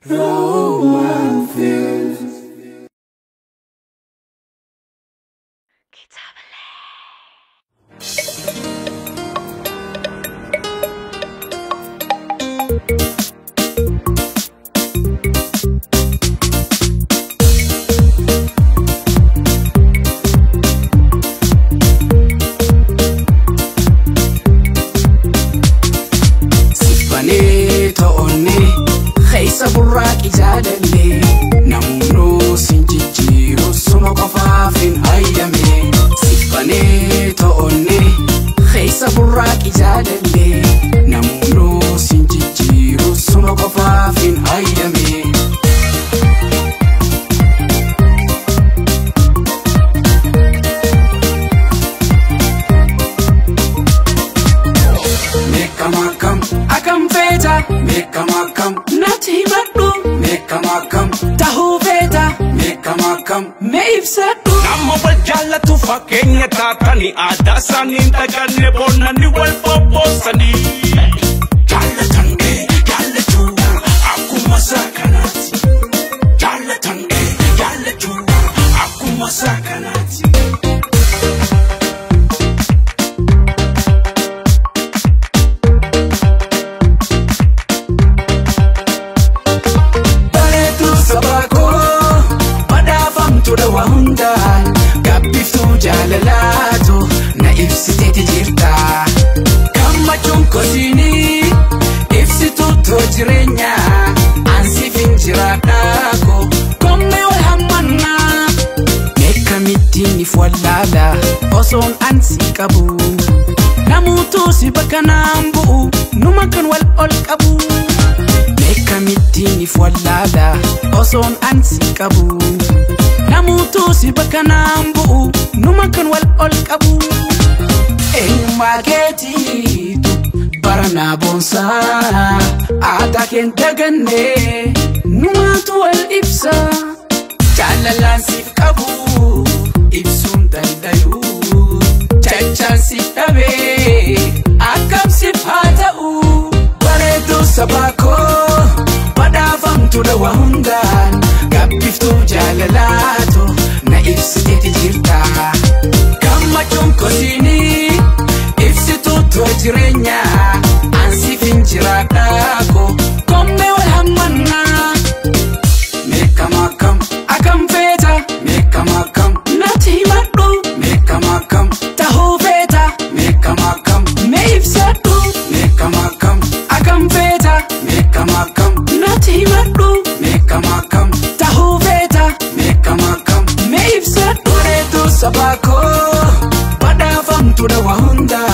Roman Films. Burraaqi jaalallee namoonni sin jijjiiru suma qofaaf hin hayyame. Siffanee to'onne keessa burraaqi jaalallee namoonni sin jijjiiru suma qofaaf hin hayyame. Meeqam akkam akkam feeta meeqam akkam natti himadhu meeqam akkam tahuu feeta meeqam akkam mee ibsadhu. Nama wal jaallatu fakkeenya taatanii aadaa isaanii hin daganne boonnanii wal bobboosanii. Jaallatan jaallachuu akkuma isaa kanaati. Jaallatan jaallachuu akkuma isaa kanaati. Gabbiftuu jaalalaatu na ibsiteeti jirta. Gammachuun kosiinii ibsituu too jireenya. Ansiif hin jiraadhaa koo kommee wal hammannaa. Meekamittiin if wallaala osoon ansi qabu. Namuutuu si bakka naan bu'u numa kan wal ol qabu. Meekamittiin if wallaala osoon ansi qabu. Namuutuu si bakka naan bu'u numa kan wal ol qabu. Eenyummaa keetiitu bara naa boonsaa aadaa keen dagannee numaatu wal ibsa. Jaalalaan siif qabu ibsuun danda'u jechaan siif dhabee akkam siif haa ta'u. Bareedduu sabaa koo badhaafamtuudha waa hundaan. Gabbiftuu jaalalaatu na ibsiteeti jirta. Gammachuun kosiinii ibsituu too jireenya. Ansiif hin jiraadhaa koo kommee wal hammannaa. Meeqam akkam akkam feeta meeqam akkam natti himadhu meeqam akkam tahuu feeta meeqam akkam mee ibsadhu meeqam akkam akkam feeta meeqam akkam natti himadhu meeqam akkam tahuu feeta meeqam akkam mee ibsadhu. Bareedduu sabaa koo badhaafamtuudha waa hundaan.